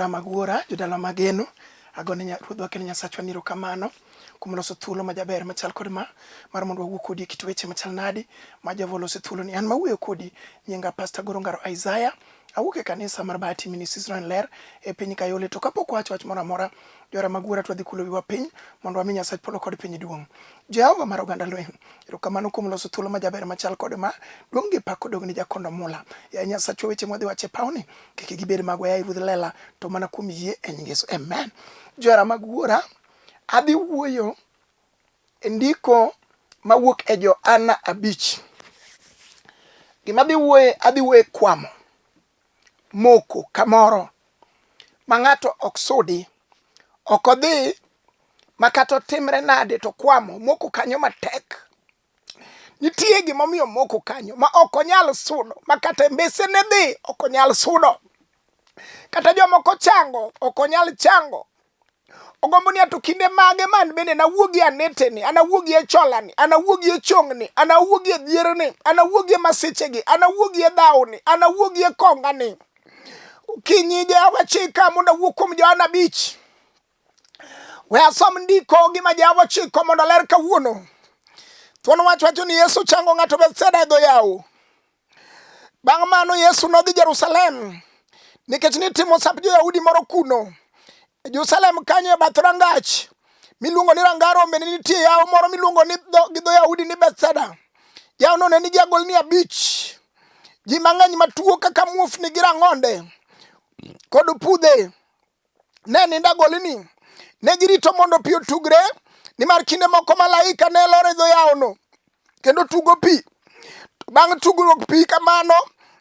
Johera mag Wuora, jodala mageno, agone Ruodhwa kendo Nyasachwa ni erokamano kuom loso thuolo majaber machal kod ma mar mondo wawuo kodi e kit weche machal nadi ma Jehova oloso e thuoloni. An mawuoyo kodi nyinga Pastor Goro Ngaro Isaiah, awuok e kanisa mar Bahati Ministries Rand Ler e piny Kayole. To kapok wawacho wach moro amora, johera mag Wuora, to wadhi kulo wiwa piny mondo wami Nyasach polo kod piny duong'. Jehova mar oganda lweny, erokamano kuom loso thuolo majaber machal kod ma, duong' gi pak odog ni Jakondo Mula. Yaye Nyasachwa, weche mwadhi wacho e pawni, kik gibed magwa yaye Ruodh Lela, to mana kuom yie e nying Yesu. Amen. Johera mag Wuora, adhi wuoyo e ndiko mawuok e Johana 5. Gima adhi wuoye, adhi wuoye kwamo, moko kamoro ma ng'ato ok sudi, ok odhi ma kata otimre nade to kwamo, moko kanyo matek. Nitie gimomiyo moko kanyo ma ok onyal sudo, ma kata mbesene dhi ok onyal sudo. Kata jomoko chango ok onyal chango. Ogombo ni ato kinde mage man bende nawuogi aneteni, anawuogi e cholani, anawuogi e chongni, anawuogi e dhierni, anawuogi e masichegi, anawuogi e dhawni, anawuogi e kongani. Okinyi Jehova chika mondo awuo kuom Johana 5. We asom ndiko gima Jehova chiko mondo oler kawuono. Thuon wach wacho ni Yesu chango ng'ato Bethsaida e dho yawo. Bang' mano Yesu nodhi Jerusalem nikech nitimo sap jo-Yahudi moro kuno. E Jerusalem kanyo e bath rangach miluongo ni ranga rombe ne nitie yawo moro miluongo ni gi dho Yahudi ni Bethsaida. Yawono ne nigi agolni 5. Ji mang'eny matuo kaka muofni gi rang'onde kod pudhe ne nindo agolni. Ne girito mondo pi otugre, nimar kinde moko malaika ne lor e dho yawono kendo tugo pi. To bang' tugruok pi kamano,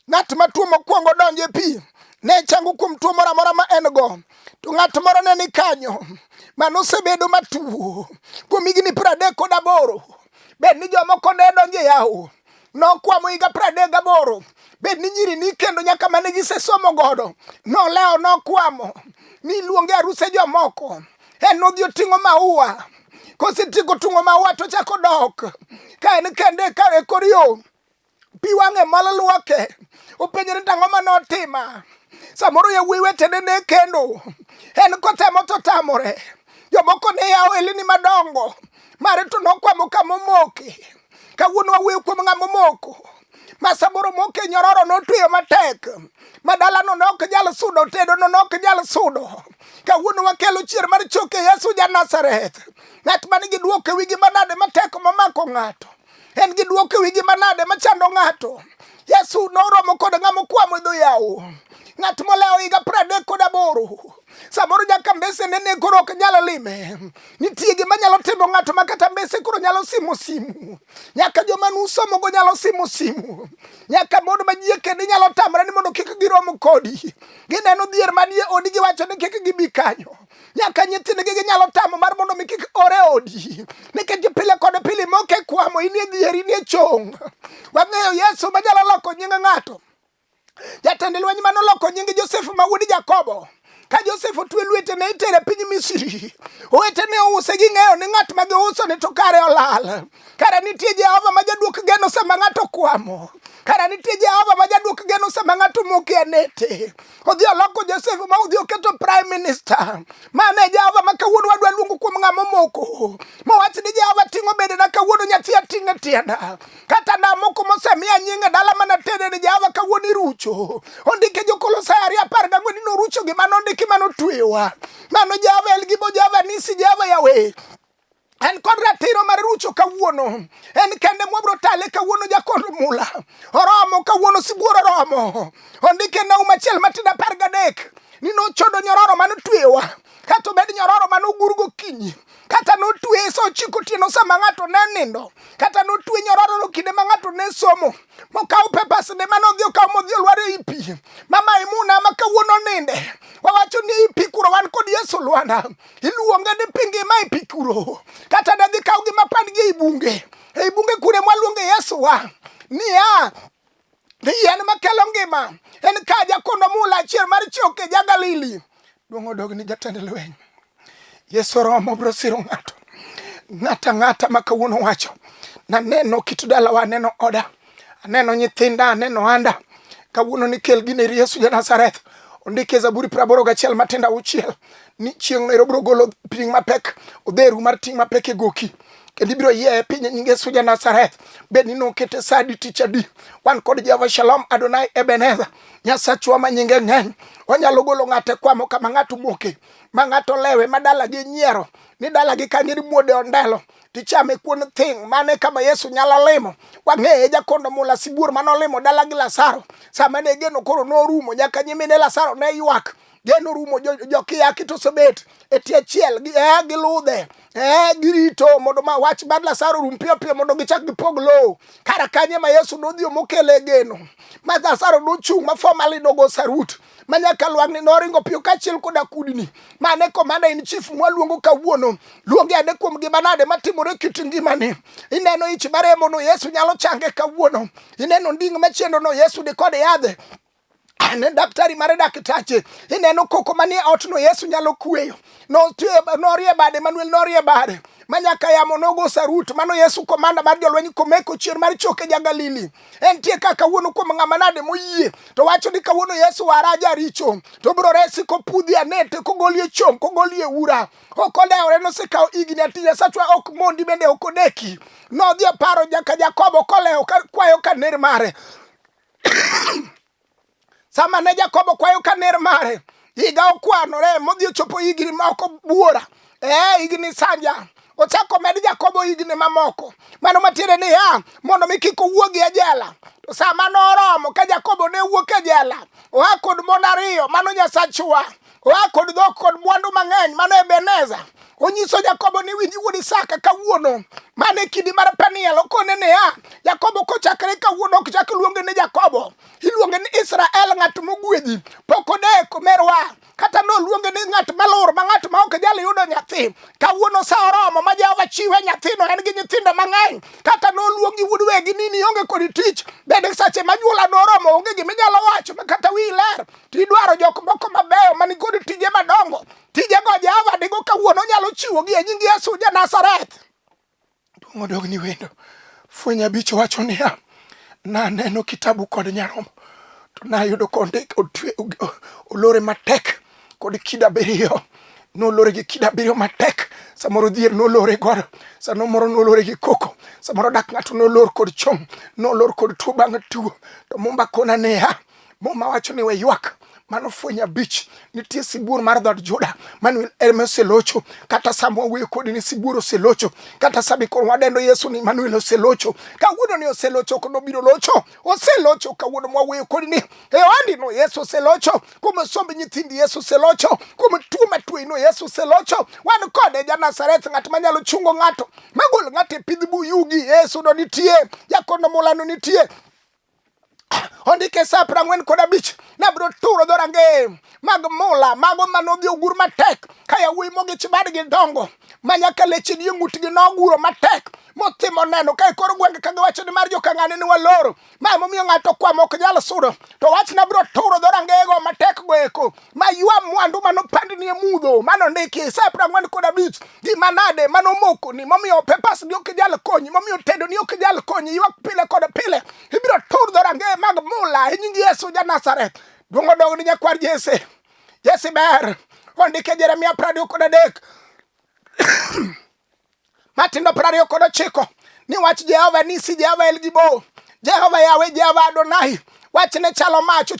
ng'at matuo mokwongo donjo e pi ne chango kuom tuo moro amora ma en go. To ng'at moro ne ni kanyo ma nosebedo matuo kuom higni 38. Bed ni jomoko ne donjo e yawo, nokwamo higa 38. Bed ni nyiri ni kendo nyaka mane gisesomo godo, nolewo nokwamo, niluonge aruse jomoko. En nodhi oting'o maua, kosetieko ting'o maua to ochako dok ka en kende ka e kor yo, pi wang'e mol luoke, openjore ni ang'o mane otima. Samoro yawuoyi wetene ne kendo, en kotemo to tamore. Jomoko ne yawo elini madongo, mare to nokwamo kama omoke. Kawuono wawuoyo kuom ng'ama omoko ma samoro moke nyororo notweyo matek ma dalano ne ok nyal sudo, tedono ne ok nyal sudo. Kawuono wakelo chier mar choke Yesu ja Nazareth, ng'at man gi duoko e wigi manade matek momako ng'ato, en gi duoko e wigi manade machando ng'ato. Yesu noromo kod ng'ama okwamo e dho yawo, ng'at molewo higa 38. Samoro nyaka mbesene ne koro ok nyal lime. Nitie gima nyalo timo ng'ato ma kata mbese koro nyalo simo simu. Nyaka joma nusomogo nyalo simo simu. Nyaka mon ma kende nyalo tamre ni mondo kik girom kodi. Gineno dhier manie odi giwacho ni kik gibi kanyo. Nyaka nyithindgi ginyalo tamo mar mondo mi kik ore odi. Nikech pile kod pile moke kwamo inie dhier inie chong. Wang'eyo Yesu manyalo loko nying ng'ato. Jatend lweny mane oloko nying Josef ma wuod Jakobo. Ka Josef otwe lwete ne itere piny Misri. Owete ne ouse ging'eyo ni ng'at ma giuso ni to kare olal. Kare nitie Jehova ma jaduok geno sama ng'ato kwamo. Kare nitie Jehova ma jaduok geno sama ng'ato moke anete. Odhi oloko Josef ma odhi oketo prime minister. Mano e Jehova ma kawuono wadwa luongo kuom ng'ama omoko. Mowach ni Jehova ting'o bedena kawuono nyathi ating'e tienda. Kata namoko mosemiya nying e dala mana tede ni Jehova kawuono irucho. Ondike jo-Kolosai 2:14 ni norucho gima nondiki manotweyowa. Mano Jehova El Gibo, Jehova Nisi, Jehova Yahweh. En kod ratiro mar rucho kawuono. En kende mwabro tale kawuono jakondo mula. Oromo kawuono sibuor oromo. Ondike Nahum achiel matindo 13 ni nochodo nyororo manotweyowa. Kata obed nyororo manogur gokinyi, kata notweye sa 9 otieno sama ng'ato ne nindo, kata notwe nyororo no kinde ma ng'ato ne somo, mokawo papers ne mane odhi okawo modhi olwar ei pi. Mama Imuna ma kawuono ninde, wawacho ni ei pi kuro wan kod Yesu Lwanda. Iluonge ni pi ngima e pi kuro. Kata ne dhi kaw gi mapandgi ei bunge. Ei bunge kure mwaluonge Yesu wa. Niya, ni yien makelo ngima en ka jakondo mula achiel mar choke ja Galili. Duong' odog ni jatend lweny. Yesu oromo biro siro ng'ato. Ng'ato ang'ata ma kawuono wacho, naneno kit dalawa, aneno oda, aneno nyithinda, aneno anda. Kawuono ni kel gini ir Yesu ja Nazareth. Ondiki e Zaburi 81 matindo auchiel ni chieng'no ero biro golo ting' mapek, odheru mar ting' mapek e goki kendo ibiro yieye piny e nying Yesu ja Nazareth. Bed ni nokete sa adi tich adi, wan kod Jehova Shalom Adonai Ebenezer, Nyasachwa ma nyinge ng'eny. Onyalo golo ng'ato e kwamo kama ng'ato moke, ma ng'ato lewe, ma dalagi nyiero ni dalagi kanyo imuode ondelo tichame kuon thing'. Mane kama Yesu nyalo limo. Wang'eye jakondo mula sibuor manolimo dala gi Lazaro. Sama ne geno koro norumo, nyaka nyimine Lazaro ne ywak. Geno rumo, jokiyaki to osebet e tie chiel gi ludhe girito mondo ma wach mar Lazaro rum piyo piyo mondo gichak gipog lowo. Kara kanye ma Yesu nodhi mokele geno ma Lazaro nochung' ma formally nogo sarut ma nyaka lwang'ni noringo piyo kaachiel koda kudni. Mane commander in chief mwaluongo kawuono. Luonge ane kuom gima nade matimore kit ngimani. Ineno ich maremo no Yesu nyalo change kawuono. Ineno nding' machendo no Yesu ni kod yadhe. Ne daktari mare daktache. Ineno koko manie otno Yesu nyalo kweyo. Norie bade Manuel norie bade. Manyaka yamo nogo sarut. Mano Yesu komanda mar jolweny komeko chier mar choke ja Galili. Entie ka kawuono kuom ng'ama nade moyie to wacho ni kawuono Yesu wara jaricho to obiro resi kopudhi anete kogoli e chong kogoli e ura ok odewore nosekawo higni ati Nyasachwa ok mondi bende ok odeki nodhi oparo nyaka Jakobo kolewo kwayo ka ner mare sama ne Jakobo kwayo ka ner mare higa okwanore modhi ochopo higni moko buora higni sanja ochako med Jakobo higni mamoko mano matiende niya mondo mi kik owuogi e jela to sama noromo ka Jakobo ne wuok e jela oa kod mon ariyo mano Nyasachwa oa kod dhok kod mwandu mang'eny mano Ebeneza onyiso Jakobo ni winji wuod Isaka kawuono mano e kidi mar Peniel okone niya Jakobo kochakre kawuono ok chak luonge ni Jakobo iluonge ni Israel ng'at mogwedhi pok odeko merwa kata noluonge ni ng'at malur ma ng'at ma ok nyal yudo nyathi kawuono sa oromo ma Jehova chiwe nyathino en gi nyithindo mang'eny kata noluongi wuod wegi ni nionge kod tich bende sache ma nyuola noromo onge gima inyalo wacho ma kata wiyi ler to idwaro jok moko mabeyo man kod tije madongo tijego Jehova nigo kawuono onyalo chiwogi e nying Yesu ja Nazareth. Duong' odog ni wendo. Fweny abich wacho niya, naneno kitabu kod nyarombo to nayudo kondik otwe olore matek kod kido abiriyo nolore gi kido abiriyo matek samoro dhier nolore godo sano moro nolore gi koko samoro dak ng'ato nolor kod chong nolor kod tuo bang' tuo to mumba kona niya Muma wacho ni we ywak. Mano fweny abich. Nitie sibuor mar dhood Juda. Manuel ema oselocho. Kata sama wawuoyo kodi ni sibuor oselocho. Kata sama koro wadendo Yesu ni Manuel oselocho. Kawuono ni oselocho ok nobiro locho. Oselocho kawuono mwawuoyo kodi ni e ondi no Yesu oselocho. Kuom somb nyithindi Yesu oselocho. Kuom tuo matuoyi no Yesu oselocho. Wan kode ja Nazareth ng'at manyalo chungo ng'ato. Magol ng'ato e pidh buyugi Yesu no nitie. Jakono mulano nitie. Ondike sa 45 nabiro turo dhorangeye mag mula mago manodhi ogur matek ka yawuoyi mogich badgi dongo ma nyaka leche nie ng'utgi noguro matek motimo neno ka e kor gwenge ka giwacho ni mar jokang'ane ni waloro ma emomiyo ng'ato kwamo ok nyal sudo to wach nabiro turo dhorangeyego matek go eko ma ywa mwandu manopandni e mudho manondiki sa 45 gima nade manomokoni momiyo papers ni ok nyal konyi momiyo tedo ni ok nyal konyi ywak pile kod pile ibiro tur dhorangeye mag mula e nying Yesu ja Nazareth duong' odog ni nyakwar Jesse Jesse ber ondike Jeremia 23 matindo 29 ni wach Jehova nisi Jehova El Gibo Jehova Yawe Jehova Adonai wachne chalo mach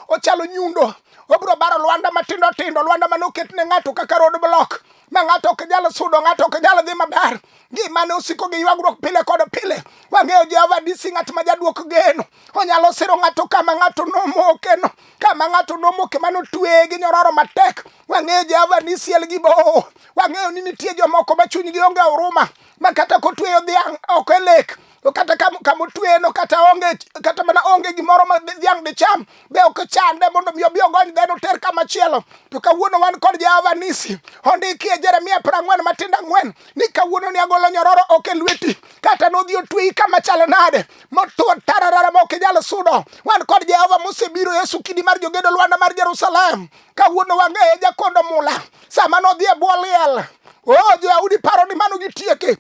ochalo nyundo obiro baro lwanda matindo tindo lwanda mane oket ne ng'ato kaka road block ma ng'ato ok nyal sudo ng'ato ok nyal dhi maber ngimane osiko gi ywagruok pile kod pile wang'eyo Jehova nisi ng'at ma jaduok geno onyalo siro ng'ato kama ng'ato nomokeno kama ng'ato nomoke mano tweye gi nyororo matek wang'eyo Jehova nisi El Gibo wang'eyo ni nitie jomoko ma chunygi onge huruma ma kata kotweyo dhiang' ok e lek to kata kamotweyeno kata onge kata mana onge gimoro ma dhiang' dicham be ok chande mondo mi obi ogony dheno oter kama chielo to kawuono wan kod Jehova Nisi ondiki e Jeremia 40 matindo ang'wen ni kawuono ni agolo nyororo ok e lweti kata nodhi otweyi kama chalo nade motwo tararara ma ok inyal sudo wan kod Jehova mosebiro Yesu kidi mar jogedo lwanda mar Jerusalem kawuono wang'eye jakondo mula sama nodhi e bwo liel o Joyahudi paro ni mano gitieke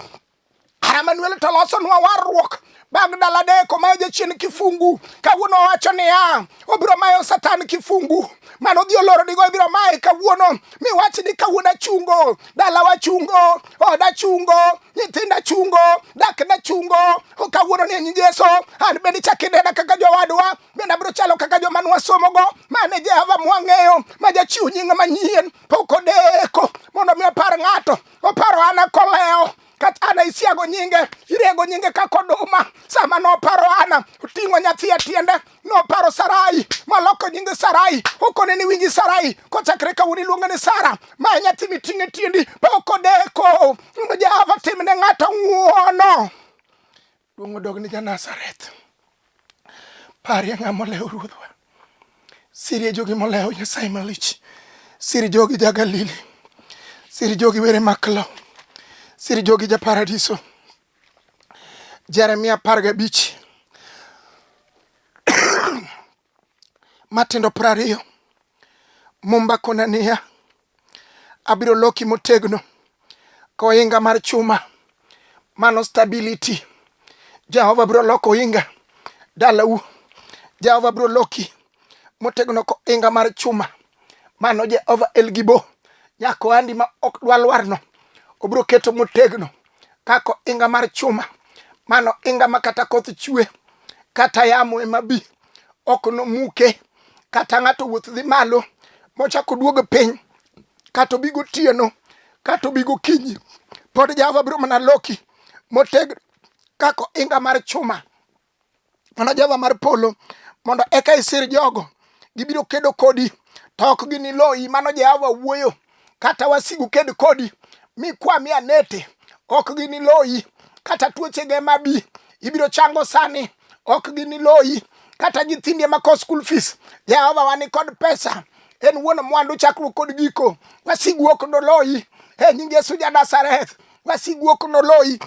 Emmanuel to losonwa warruok. Bang' ndalo adek omayo jachien kifungu. Kawuono owacho niya, obiro mayo Satan kifungu. Mano odhi oloro nigo ibiro maye kawuono. Miwach ni kawuono achungo, dalawa chungo, oda chungo, nyithinda chungo, dakna chungo. Kawuono ni e nying Yesu, an bende ichak inena kaka jowadwa, bende abiro chalo kaka joma nwasomogo. Mane Jehova mwang'eyo, ma jachiw nying manyien, pok odeko mondo mi opar ng'ato. Oparo ana kolewo kata ana isiago nyinge irego nyinge kaka oduma sama noparo ana oting'o nyathi e tiende noparo Sarai moloko nyinge Sarai okone ni winji Sarai kochakre kawuono iluonge ni Sara ma e nyathi miting'o e tiendi pok odeko mondo Jehova timne ng'ato ng'uono Duong' odog ni ja-Nazareth. Parie ng'ama olewo Ruodhwa. Sirie jogi molewo Nyasaye malich. Sir jogi ja Galili. Sir jogi were maklo. Sir jogi ja Paradiso. Jeremia 15 matindo 20 Mumba kona niya, abiro loki motegno koinga mar chuma, mano stability. Jehova biro loko ohinga dalau. Jehova biro loki motegno koinga mar chuma, mano Jehova El Gibo. Nyako andi ma ok dwa lwarno obiro keto motegno kaka ohinga mar chuma, mano ohinga ma kata koth chwe kata yamo ema bi ok nomuke kata ng'ato wuoth dhi malo mochako duogo piny kata obi gotieno kata obi gokinyi pod Jehova biro mana loki motegno kaka ohinga mar chuma mana Jehova mar polo mondo eka isir jogo gibiro kedo kodi to ok giniloyi mano Jehova wuoyo kata wasigu ked kodi mikwa mi anete ok giniloyi kata tuochege ema bi ibiro chango sani ok giniloyi kata nyithindi ema ko school fees Jehova wan kod pesa en wuon mwandu chakruok kod giko wasigu ok noloyi e nying Yesu ja Nazareth wasigu ok noloyi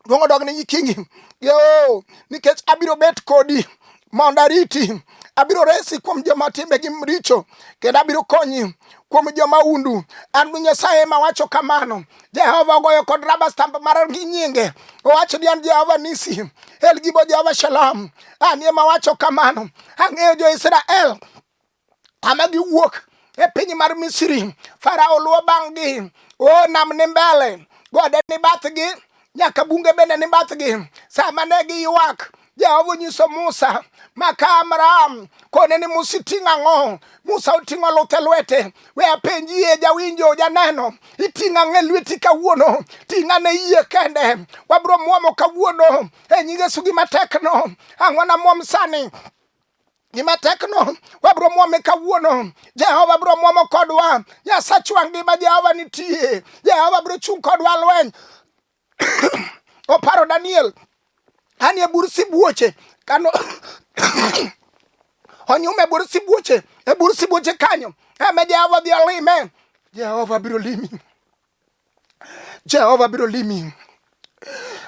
Duong' odog ne nyikingi. Yo, nikech abiro bet kodi mondo ariti. Abiro resi kuom joma timbegi richo kendo abiro konyi kuom joma undu. An Nyasaye ema wacho kamano. Jehova ogoyo kod rubber stamp mar gi nyinge. Owacho ni an Jehova Nisi, El Gibo Jehova Shalom. An ema wacho kamano. Ang'eyo jo-Israel kama giwuok e piny mar Misri. Farao luwo bang'gi, o nam ni mbele, gode ni bathgi, nyaka bunge bende ni bathgi. Sama ne giywak, Jehova onyiso Musa maka Amram kone ni Musa iting'o ang'o? Musa oting'o luth e lwete. We apenjie jawinjo janeno, iting'o ang'o e lweti kawuono? Ting' ane yie kende. Wabiro muomo kawuono e nying Yesu gima tekno. Ang'o namuom sani? Gima tekno wabiro mwome kawuono. Jehova biro mwomo kodwa. Nyasachwa ngima, Jehova nitie. Jehova biro chung' kodwa lweny. Oparo Daniel anie bur sibuoche kano onyume bur sibuoche e bur sibuoche kanyo ema Jehova dhi olime. Jehova biro limi. Jehova biro limi.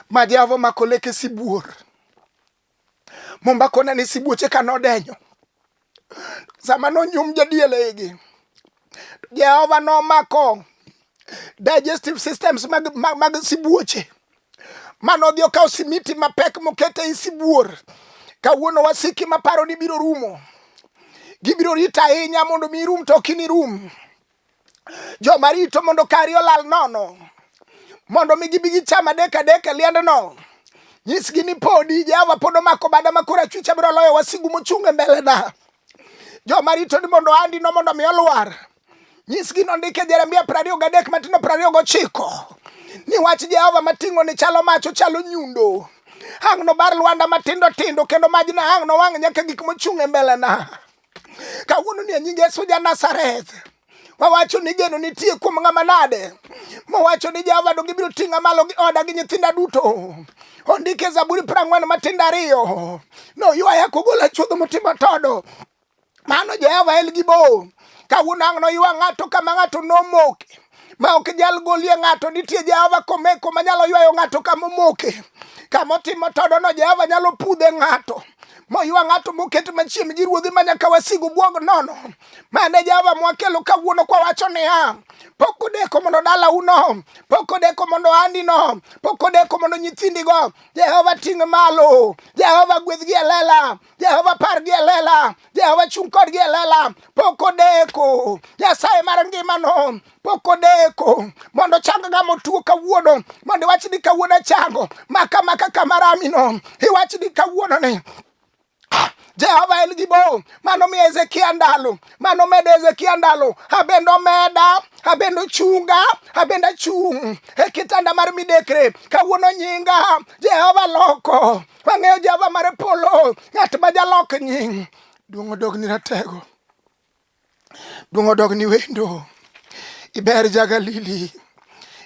Ma Jehova mako leke sibuor. Mumba kona ni sibuoche ka nodenyo sama nonyum jadiel e igi Jehova nomako digestive systems mag, mag, mag sibuoche manodhi okawo simiti mapek mokete ei sibuor. Kawuono wasiki maparo ni biro rumo, gibiro rito ahinya mondo mi irum to ok inirum. Joma rito mondo kari olal nono, mondo mi gibi gicham adek adek e liendno. Nyisgi ni podi Jehova pod omako bada ma korachwich abiro loyo wasigu mochung' e mbelena. Joma rito ni mondo andi no mondo mi olwar. Nyisgi nondik e Jeremia 23 matindo 29 ni wach Jehova mating'o ni chalo mach ochalo nyundo. Ang' nobar lwanda matindo tindo kendo majna ang' nowang' nyaka gik mochung' e mbelena. Kawuono ni e nying Yesu ja Nazareth. Wawacho ni geno nitie kuom ng'ama nade mowacho ni Jehova donge biro ting'a malo gi oda gi nyithinda duto. Ondik e Zaburi 42 matindo ariyo. Noywaya kogola chuodho motimo todo. Mano Jehova El Gibo. Kawuono ang' noywa ng'ato kama ng'ato nomoke ma ok nyal golie ng'ato. Nitie Jehova komeko manyalo ywayo ng'ato kama omoke. Kama otimo todono Jehova nyalo pudhe ng'ato moywa ng'ato moket machiem gi ruodhi ma nyaka wasigu bwog nono. Mane Jehova mwakelo kawuono kwawacho niya, Pok odeko mondo dalauno, pok odeko mondo andino, pok odeko mondo nyithindigo. Jehova ting' malo, Jehova gwedhgi e lela, Jehova pargi e lela, Jehova chung' kodgi e lela. Pok odeko, Nyasaye mar ngimano pok odeko mondo chang ng'ama otuo kawuono, mondo iwach ni kawuono achango maka maka kama ramino, iwach ni kawuono ni Jehova El Gibo, mano miyo Hezekia ndalo, mano medo Hezekia ndalo, abende omeda, abende ochunga, abende achung' e kitanda mar midekre. Kawuono nyinga Jehova loko, wang'eyo Jehova mar polo, ng'at ma jalok nying. Duong' odog ni ratego, duong' odog ni wendo. Iber ja Galili,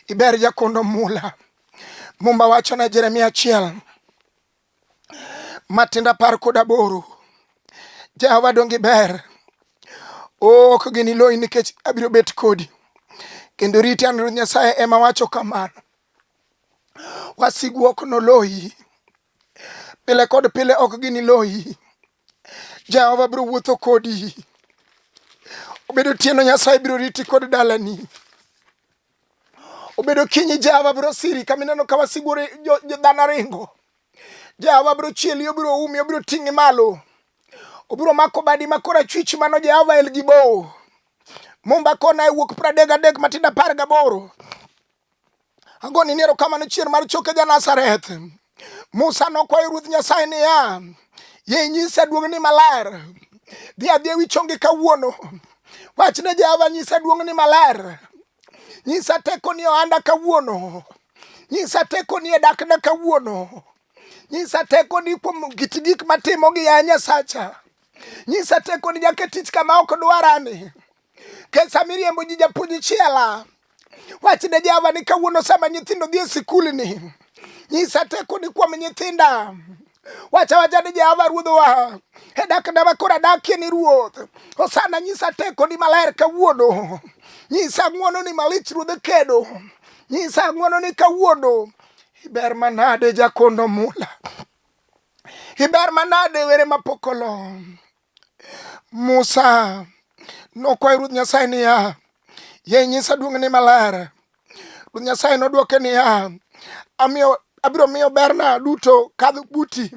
iber jakondo mula. Mumba wacho ne Jeremia achiel matindo 18. Jehova donge ber? Ok giniloyi nikech abiro bet kodi kendo riti an Ruoth Nyasaye ema wacho kamano. Wasigu ok noloyi pile kod pile, ok giniloyi. Jehova biro wuotho kodi. Obedo otieno, Nyasaye biro riti kod dalani. Obedo kinyi, Jehova biro siri kama ineno ka wasigu dhano ringo. Jehova biro chieli, obiro umi, obiro ting'i malo. Obiro mako badi ma korachwich, mano Jehova El Gibo. Mumba kona e wuok 33 matindo 18. Agoni ni erokamano chier mar choke ja Nazareth. Musa nokwayo Ruoth Nyasaye niya, yie inyisa duong'ni maler. Dhi adhi ewi chongi kawuono. Wach ne Jehova nyisa duong'ni maler. Nyisa tekoni e ohanda kawuono. Nyisa tekoni e dakna kawuono. Nyisa tekoni kuom kit gik matimo gi ya Nyasacha. Nyisa tekoni nyaka e tich kama ok dwarani. Ke sama iriembo ji japuonj chiela. Wach ne Jehova ni kawuono sama nyithindo dhi e sikulni. Nyisa tekoni kuom nyithinda. Wacha wacha ni Jehova ruodhwa. E dakna ma koro adakie ni ruoth. Hosana nyisa tekoni maler kawuono. Nyisa ng'wononi malich ruodh kedo. Nyisa ng'wononi kawuono. Iber manade jakondo mula. Iber manade were mapok olo. Musa nokwayo Ruoth Nyasaye niya, yie nyisa duong'ni maler. Ruoth Nyasaye nodwoke niya, amiyo abiro miyo berna duto kadho buti.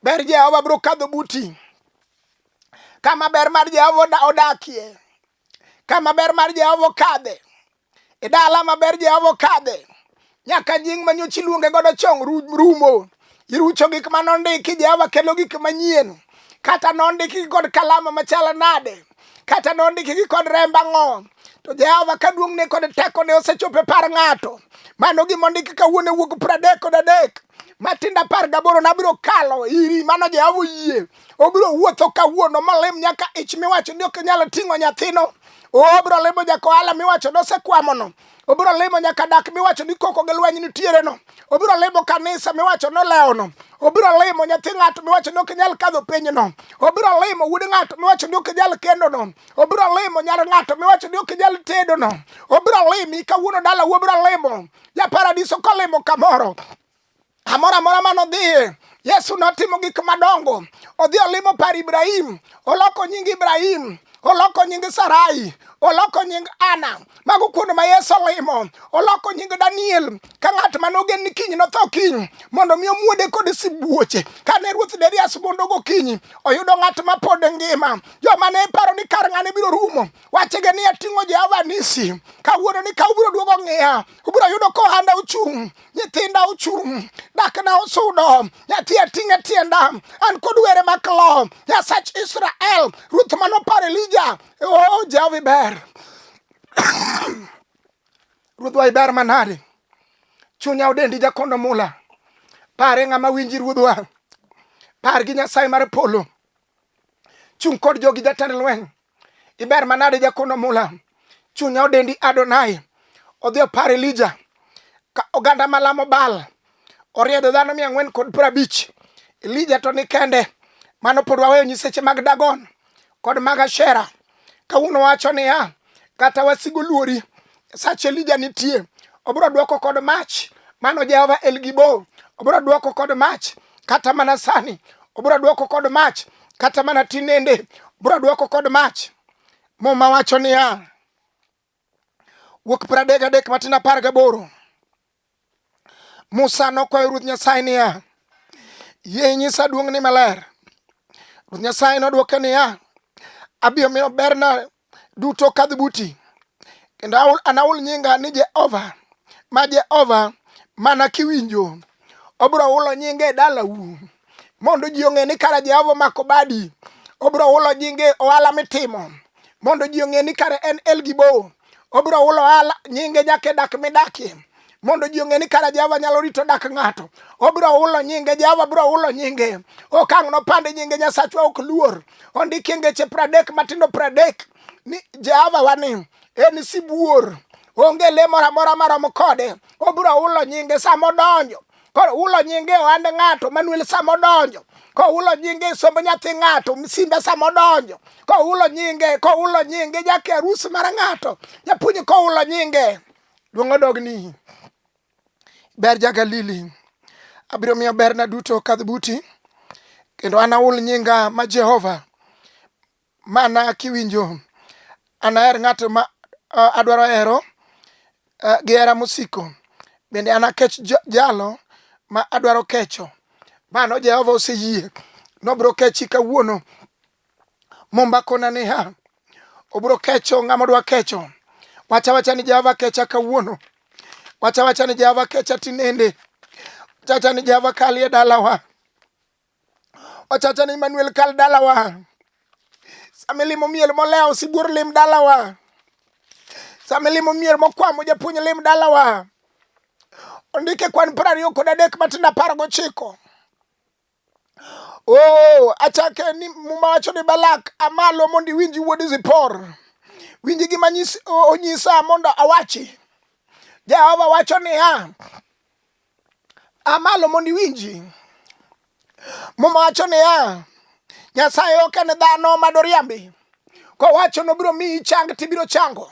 Ber Jehova biro kadho buti. Kama ber mar Jehova odakie, kama ber mar Jehova okadhe, e dala maber Jehova okadhe, nyaka nying manyocha iluonge godo chon rumo. Irucho gik ma nondiki, Jehova kelo gik manyien. Kata nondikgi kod kalama machalo nade, kata nondikgi kod remb ang'o, to Jehova ka duong'ne kod tekone osechopo e par ng'ato, mano gima ondiki kawuono e wuok 33 matindo 18 nabiro kalo iri, mano Jehova oyie. Obiro wuotho kawuono molim nyaka ich miwacho ni ok nyal ting'o nyathino. Obiro limo nyaka ohala miwacho ni osekwamono. Obiro limo nyaka dak miwacho ni koko gi lweny nitiere no. Obiro limo kanisa miwacho ni olewono. Obiro limo nyathi ng'ato miwacho ni ok nyal kadho penj no. Obiro limo wuod ng'ato miwacho ni ok nyal kendo no. Obiro limo nyar ng'ato miwacho ni ok nyal tedo no. Obiro limi kawuono dalau obiro limo. Ja paradiso kolimo kamoro. Amoro amora mane odhiye, Yesu notimo gik madongo. Odhi olimo par Ibrahim, oloko nying Ibrahim, oloko nying Sarai, oloko nying Ana. Mago kuonde ma Yesu olimo. Oloko nying Daniel, ka ng'at mane ogen ni kiny notho kiny, mondo mi omuode kod sibuoche. Kane ruoth Darius mondo gokinyi, oyudo ng'at ma pod ngima. Joma ne paro ni kar ng'ane biro rumo, wachege ni ating'o Jehova nisi. Kawuono ni ka ubiro duogo ng'iya, ubiro yudo kohanda ochung'. Nyithinda ochung', dakna osudo, nyathi ating'e tienda, an kod were maklo, Nyasach Israel, ruoth manoparo Elija, o Jehova iber. Ruodhwa iber manade, chunya odendi jakondo mula, pare ng'ama winji ruodhwa, par gi Nyasaye mar polo, chung' kod jogi jatend lweny, Iber manade jakono mula. Chunya odendi Adonai. Odhi opar Elija. Ka oganda malamo Baal. Oriedo dhano 450. Elija to ni kende. Mano pod waweyo nyiseche mag Dagon kod mag Ashera. Kawuono wacho niya, kata wasigu luori, Sach Elija nitie. Obiro dwoko kod mach. Mano Jehova El Gibo. Obiro dwoko kod mach. Kata mana sani. Obiro dwoko kod mach. Kata mana tinende. Obiro dwoko kod mach. Muma wacho niya, Wuok 33 matindo 18. Musa nokwayo Ruoth Nyasaye niya, Yie inyisa duong'ni maler. Ruoth Nyasaye nodwoke niya, Abiro miyo berna duto kadh buti, kendo anahul nyinga ni Jehova, ma Jehova mana kiwinjo. Obiro hulo nyinge e dalau mondo ji ong'e ni kara Jehova omako badi. Obiro hulo nyinge e ohala mitimo mondo ji ong'e ni kare en El Gibo. Obiro hulo ohala nyinge nyaka e dak midakie mondo ji ong'e ni kara Jehova nyalo rito dak ng'ato. Obiro hulo nyinge, Jehova biro hulo nyinge. Ok ang' nopand nyinge, Nyasachwa ok luor. Ondiki e ngeche 30 matindo 30 ni Jehova wani en sibuor, onge le moro amora maromo kode. Obiro hulo nyinge sama odonjo. Koro hulo nyinge e ohand ng'ato, Manuel sama odonjo. Kohulo nyinge e somb nyathi ng'ato, Msimba sama odonjo. Kohulo nyinge, kohulo nyinge nyaka e arus mar ng'ato. Japuonj kohulo nyinge. Duong' odogni. Ber ja Galili. Abiro miyo berna duto kadh buti, kendo anahul nyinga ma Jehova. Mana kiwinjo, anaher ng'ato ma adwaro hero gi hera mosiko, bende anakech jalo ma adwaro kecho. Mano Jehova oseyie, nobiro kechi kawuono. Mumba kona niya, obiro kecho ng'ama odwa kecho. Wacha wacha ni Jehova kecha kawuono. Wacha wacha ni Jehova kecha tinende. Wacha wacha ni Jehova kalie dalawa. Wacha wacha ni Emmanuel kal dalawa. Sama ilimo miel molewo sibuor lim dalawa. Sama ilimo mier mokwamo japuonj lim dalawa. Ondike kwan 23 matindo 19. Oh, achake ni Muma wacho ni Balak, amalo mondo iwinj wuod Zipor. Winj gima onyisa mondo awachi. Jehova wacho niya, amalo mondo iwinji. Muma wacho niya, Nyasaye ok en dhano ma doriambi. Kowacho nobiro miyi chang tibiro chango.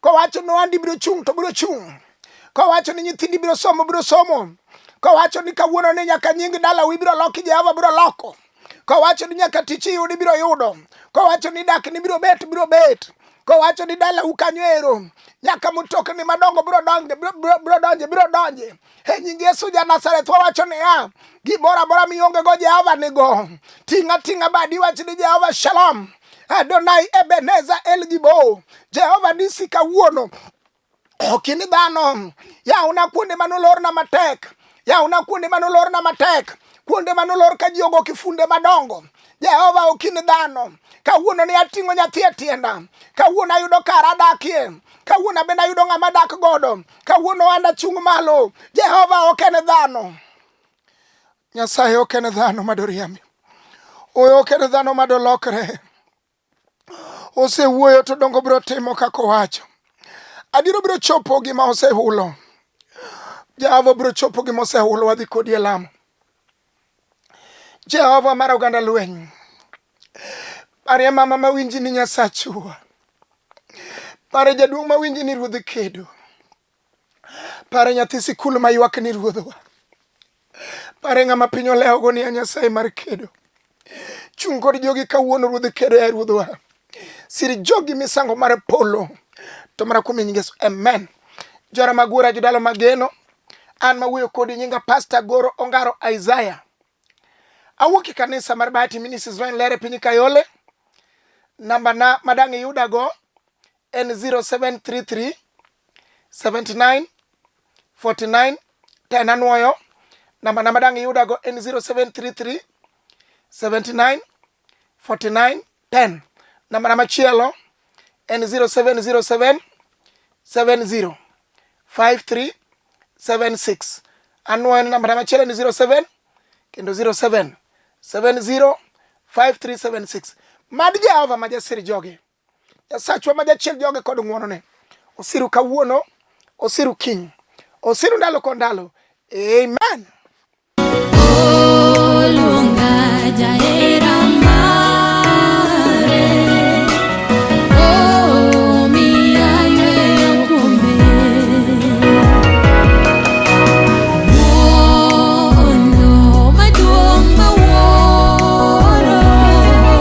Kowacho ni ohandi biro chung' to biro chung'. Kowacho ni nyithindi biro somo biro somo. Kowacho ni kawuono ni nyaka nying dalau ibiro loki Jehova biro loko. Kowacho ni nyaka tich iyudi biro yudo. Kowacho ni dak ni biro bet biro bet. Kowacho ni dalau kanyo ero nyaka mtokni madongo biro donje biro donje biro donje. E nying Yesu ja Nazareth wawacho niya, gimoro amora mionge go Jehova nigo. Ting'a ting'a badi wach ni Jehova Shalom. Adonai Ebeneza El Gibo. Jehova nisi kawuono. Ok in dhano. Yawna kuonde mane olorna matek. Yawna kuonde mane olorna matek. Kuonde mane olor ka ji ogo kifunde madongo. Jehova ok in dhano. Kawuono ne ating'o nyathi e tienda. Kawuono ayudo kara adakie. Kawuono abende ayudo ng'ama dak godo. Kawuono an achung' malo. Jehova ok en dhano. Nyasaye ok en dhano madoriambi. Oyo ok en dhano madolokre. Osewuoyo to dongo biro timo kaka owacho. Adier obiro chopo gima osehulo. Jehova biro chopo gima osehulo. Wadhi kodi e lamo. Jehova mar oganda lweny. Parie mama mawinji ni Nyasachwa. Pare jaduong' mawinji ni Ruodh kedo. Pare nyathi sikul ma ywak ni Ruodhwa. Pare ng'ama piny olewogo ni ya Nyasaye mar kedo. Chung' kod jogi kawuono Ruodh kedo ya Ruodhwa. Sir jogi misango mar polo. To mana kuom nying Yesu. Amen. Jora magura jodalo mageno. An mawuoyo kodi nyinga Pastor Goro Ongaro Isaiah. Awuok e kanisa mar Bahati Ministries ma en Lere piny Kayole. Namba na madang' iyudago en 0733 79 49 10. Anwoyo namba na madang' iyudago en 0733 79 49 10. Namba na machielo en 0707 70 53 76. Anwoyo ni namba na machielo en 07 kendo 07 70 5376. Mad Jehova ma jasir joge, Nyasachwa ma jachiel joge kod ng'wonone, osiru kawuono, osiru kiny, osiru ndalo kod ndalo. Amen. Oluonga jahera.